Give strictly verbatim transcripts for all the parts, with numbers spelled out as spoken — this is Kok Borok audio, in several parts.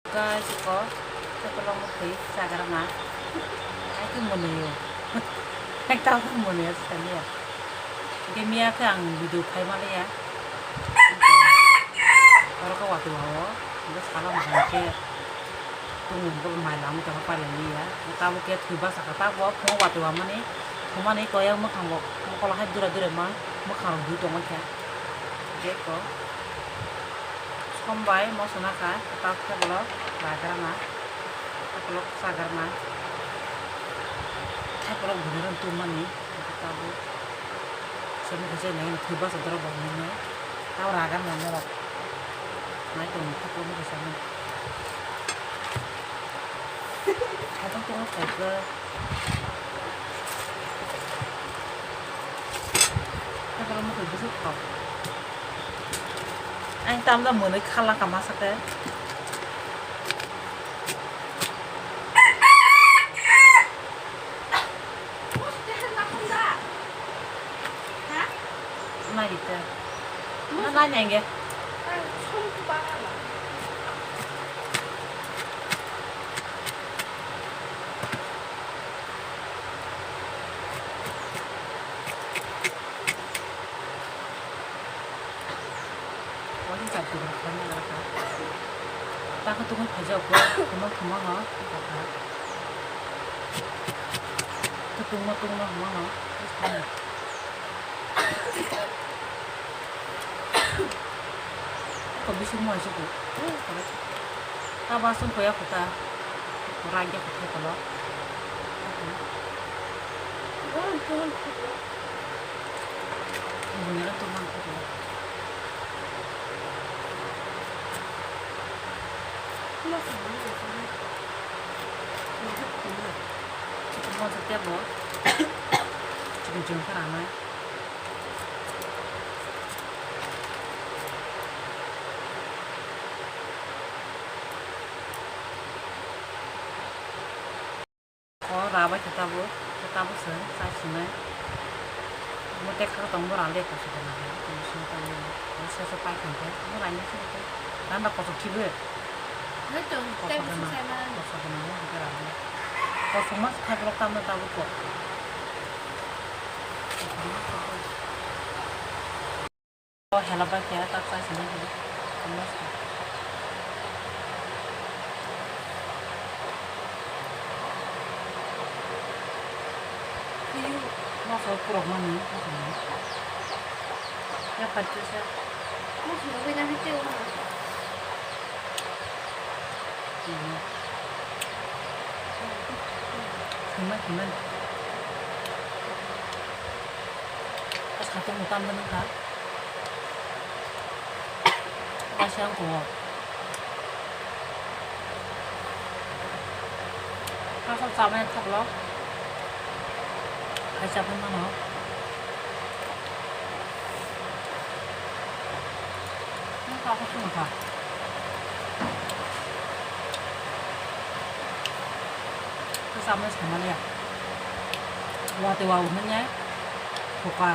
Guys, iko, iko long mukhui chagrana. Ai ke mwnwi o. Ekta mwnwi o saliya. Ge miya khe ang video khai maliya. Oro khe watwi wao. Ge sala mokang khe. Tung bo mai lam tong palai liya. Tabuk khe thwi basa kha, tabuk phungo watwi wamani. Thumani koyang mwkhang bo. Mokol hai dura dura ma. Mwkhang rok dui tongma khe. Ge ko. Sombai moso nakha, tak tebolo ragrana, tebolo chagrana, tebolo gurino tumani, tabuk semi khaisa nai thwi basa dorok bo hinwi, tabo ragrana norok nai tongni tebolo khaisa no. Khatung tongo khaikhe. Ang tamda mwnwi khala ka masa khe. Nai rite. Na nai nenge. Wani chapti rok khlai na rwkha. Takhe tungwi phaijak bo, tongma tongma no rwkha. Tungma tungma hwnma no. Ko bising mo aise ko. Ta basong ko ya kota. Ragya kota kolo. Bunera to mang ko. Mo sa tebo. Chikon chikon khe ranai. O rabai khe tabuk, khe tabuk se chai sinai. Mo tek kha tong bo rang de koso gana. Koso tamo, o se se pai khan khe, mo raini se khe. Randa koso khibi. Hai to, koso gana, koso gana mo hingke rang de. Koso mas khai blok tamo tabuk ko. O hela bai khe tak chai sini hini. Kamas ka. Kiyu masa purok mani. Ya kacau sa. Masa lebih nanti tiyo. Sima sima. Pas kacau mutam dengan kak. Kaisa wng tongo. Kaisa chamani thaplo. Kaisa phano mano. Nokha khe phano kha. Khe chamani samaliya. Watwi wa hwnwi nai. Thoka.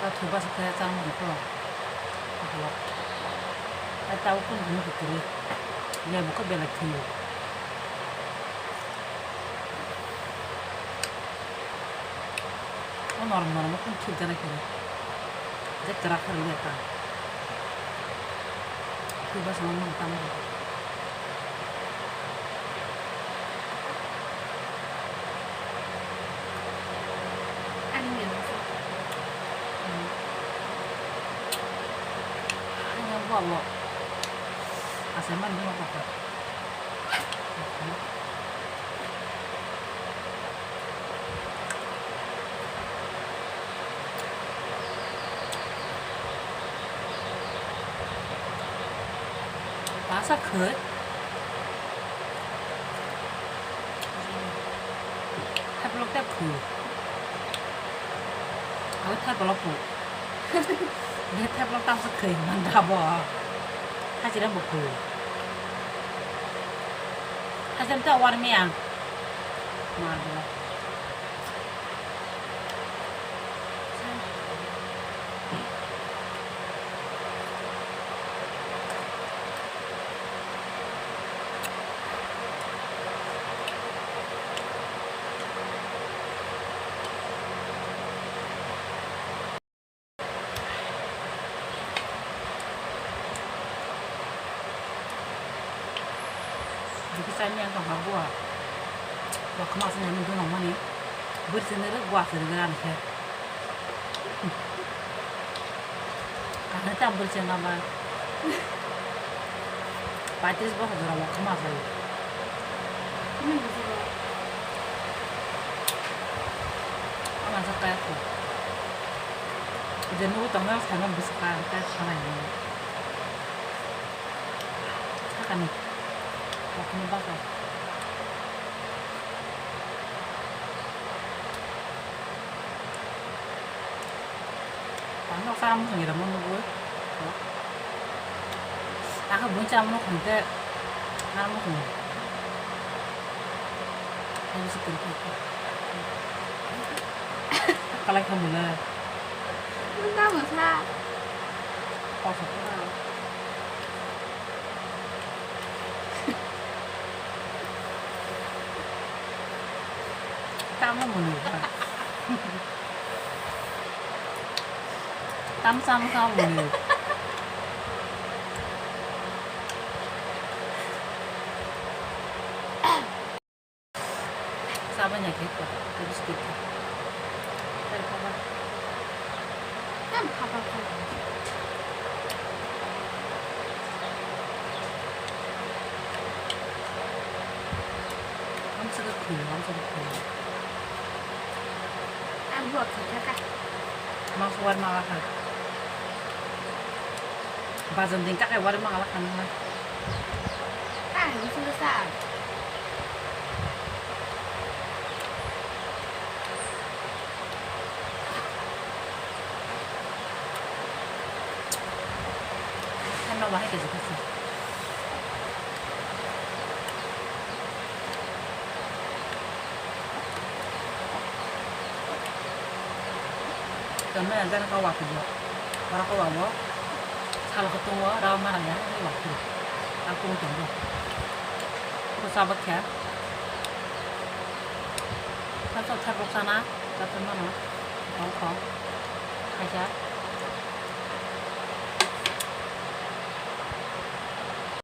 Watwi bwswk khe chang mani kho. Ai tabuk kunu hwnwi kwrwi. Lebu khe belai thwiyo. O norom norom o kunu thwk jana khe. Je kwrak khe rwya ta. Thwi bwswk no mung tamo. Ani ni rasa. Ani ang buat lo. Asal mana ni apa? Basa khoi. Thaiplok tei phu. Abo thaiplok phu. Bini thaiplok tamsa khoi manda bo. Thaichira bo phu. Thaichira ta warmi ang. Mar bo. Bwkhe chani ang tongkha bua. Bua khama se nani duna mani. Bwrwi se nere bua se rwgwi ani khe. Kaham ta bwrwi se nama. Paitris bosor jora bua khama se. Ang ang sa kaya ko. Je nugo tongna sa nang bwswk ka ang kaya sanai nang. Sakani. Bakno baka. Ang nok sara musung ira mo nugo. Ako buncha mo khonte. Ang musung. Ang musung kiri kiri. Kalai khamula. Nung tamo sa? Kosok. Tamo mwnwi ba? Tam sam ka mwnwi. Sabanya khe ko, biscuit khe. Tei khaba. Tam khaba kho. Hamsa khe khum, hamsa khe khum. Ang buat khe kha. Mas war ma kha. Bajan din kakai wari mangala khanma. Kakai ni sulu sa. Khanma bahai kaji kaji. Tamo yang jana kau wakil yo. Ora kau wawo. Salo ketung wo, rawa mara ya, ini wakil. Aku untung wo. Aku sabat ya. Satu satu sana, satu mana? Kau kau. Kaisa.